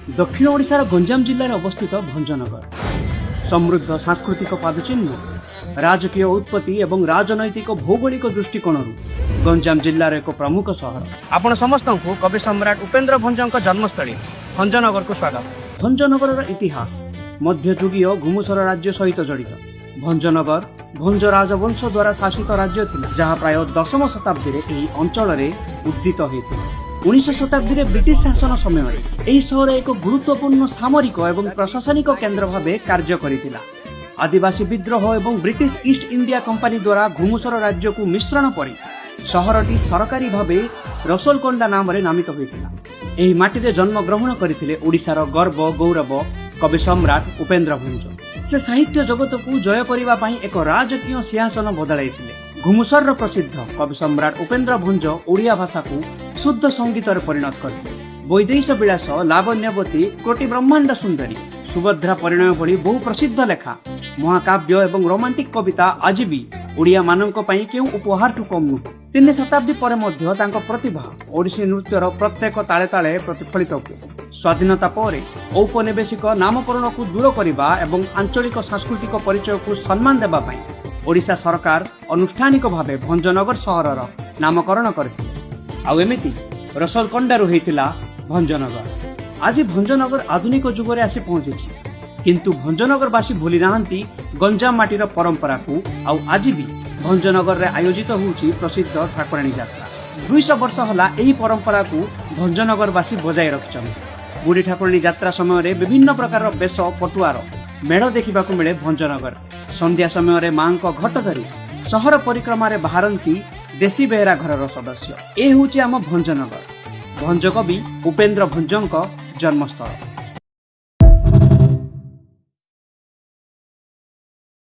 ଦକ୍ଷିଣ ଓଡ଼ିଶାର ଗଞ୍ଜାମ ଜିଲ୍ଲାରେ ଅବସ୍ଥିତ ଭଞ୍ଜନଗର ସମୃଦ୍ଧ ସାଂସ୍କୃତିକ ପାଦଚିହ୍ନ, ରାଜକୀୟ ଉତ୍ପତ୍ତି ଏବଂ ରାଜନୈତିକ ଭୌଗୋଳିକ ଦୃଷ୍ଟିକୋଣରୁ ଗଞ୍ଜାମ ଜିଲ୍ଲାର ଏକ ପ୍ରମୁଖ ସହର। ଆପଣ ସମସ୍ତଙ୍କୁ କବି ସମ୍ରାଟ ଉପେନ୍ଦ୍ର ଭଞ୍ଜଙ୍କ ଜନ୍ମସ୍ଥଳୀ ଭଞ୍ଜନଗରକୁ ସ୍ୱାଗତ। ଭଞ୍ଜନଗରର ଇତିହାସ ମଧ୍ୟଯୁଗୀୟ ଘୁମୁସର ରାଜ୍ୟ ସହିତ ଜଡ଼ିତ। ଭଞ୍ଜନଗର ଭଞ୍ଜ ରାଜବଂଶ ଦ୍ୱାରା ଶାସିତ ରାଜ୍ୟ ଥିଲା, ଯାହା ପ୍ରାୟ ଦଶମ ଶତାବ୍ଦୀରେ ଏହି ଅଞ୍ଚଳରେ ଉଦ୍ଦିତ ହୋଇଥିଲା। 19 ଶତାବ୍ଦୀରେ ବ୍ରିଟିଶ ଶାସନ ସମୟରେ ଏହି ସହର ଏକ ଗୁରୁତ୍ୱପୂର୍ଣ୍ଣ ସାମରିକ ଏବଂ ପ୍ରଶାସନିକ କେନ୍ଦ୍ର ଭାବେ କାର୍ଯ୍ୟ କରିଥିଲା। ଆଦିବାସୀ ବିଦ୍ରୋହ ଏବଂ ବ୍ରିଟିଶ ଇଷ୍ଟ ଇଣ୍ଡିଆ କମ୍ପାନୀ ଦ୍ୱାରା ଘୁମୁସର ରାଜ୍ୟକୁ ମିଶ୍ରଣ ପରେ ସହରଟି ସରକାରୀ ଭାବେ ରସୋଲକୋଣ୍ଡା ନାମରେ ନାମିତ ହୋଇଥିଲା। ଏହି ମାଟିରେ ଜନ୍ମଗ୍ରହଣ କରିଥିଲେ ଓଡ଼ିଶାର ଗର୍ବ ଗୌରବ କବି ସମ୍ରାଟ ଉପେନ୍ଦ୍ର ଭଞ୍ଜ। ସେ ସାହିତ୍ୟ ଜଗତକୁ ଜୟ କରିବା ପାଇଁ ଏକ ରାଜକୀୟ ସିଂହାସନ ବଦଳାଇଥିଲେ। ଘୁମୁସରର ପ୍ରସିଦ୍ଧ କବି ସମ୍ରାଟ ଉପେନ୍ଦ୍ର ଭଞ୍ଜ ଓଡ଼ିଆ ଭାଷାକୁ ଶୁଦ୍ଧ ସଙ୍ଗୀତରେ ପରିଣତ କରିଥିଲେ। ବୈଦେହୀଶ ବିଳାସ, ଲାବଣ୍ୟବତୀ, କୋଟି ବ୍ରହ୍ମାଣ୍ଡ ସୁନ୍ଦରୀ, ସୁଭଦ୍ରା ପରିଣୟ ଭଳି ବହୁ ପ୍ରସିଦ୍ଧ ଲେଖା, ମହାକାବ୍ୟ ଏବଂ ରୋମାଣ୍ଟିକ କବିତା ଆଜି ବି ଓଡ଼ିଆମାନଙ୍କ ପାଇଁ କେଉଁ ଉପହାରଠୁ କମ୍ ନୁହେଁ। 3 ଶତାବ୍ଦୀ ପରେ ମଧ୍ୟ ତାଙ୍କ ପ୍ରତିଭା ଓଡ଼ିଶୀ ନୃତ୍ୟର ପ୍ରତ୍ୟେକ ତାଳେ ତାଳେ ପ୍ରତିଫଳିତ ହୁଏ। ସ୍ୱାଧୀନତା ପରେ ଔପନିବେଶିକ ନାମକରଣକୁ ଦୂର କରିବା ଏବଂ ଆଞ୍ଚଳିକ ସାଂସ୍କୃତିକ ପରିଚୟକୁ ସମ୍ମାନ ଦେବା ପାଇଁ ଓଡ଼ିଶା ସରକାର ଆନୁଷ୍ଠାନିକ ଭାବେ ଭଞ୍ଜନଗର ସହରର ନାମକରଣ କରିଥିଲେ। ଆଉ ଏମିତି ରସଲକଣ୍ଡାରୁ ହେଇଥିଲା ଭଞ୍ଜନଗର। ଆଜି ଭଞ୍ଜନଗର ଆଧୁନିକ ଯୁଗରେ ଆସି ପହଞ୍ଚିଛି, କିନ୍ତୁ ଭଞ୍ଜନଗରବାସୀ ଭୁଲି ନାହାନ୍ତି ଗଞ୍ଜାମ ମାଟିର ପରମ୍ପରାକୁ। ଆଉ ଆଜି ବି ଭଞ୍ଜନଗରରେ ଆୟୋଜିତ ହେଉଛି ପ୍ରସିଦ୍ଧ ଠାକୁରାଣୀ ଯାତ୍ରା। 200 ବର୍ଷ ହେଲା ଏହି ପରମ୍ପରାକୁ ଭଞ୍ଜନଗରବାସୀ ବଜାୟ ରଖିଛନ୍ତି। ବୁଢ଼ୀ ଠାକୁରାଣୀ ଯାତ୍ରା ସମୟରେ ବିଭିନ୍ନ ପ୍ରକାରର ବେଶ, ପଟୁଆର ମେଢ଼ ଦେଖିବାକୁ ମିଳେ ଭଞ୍ଜନଗର। ସନ୍ଧ୍ୟା ସମୟରେ ମାଙ୍କ ଘଟ ଧରି ସହର ପରିକ୍ରମାରେ ବାହାରନ୍ତି ଦେଶୀ ବେହେରା ଘରର ସଦସ୍ୟ। ଏ ହେଉଛି ଆମ ଭଞ୍ଜନଗର, ଭଞ୍ଜକବି ଉପେନ୍ଦ୍ର ଭଞ୍ଜଙ୍କ ଜନ୍ମସ୍ଥଳ।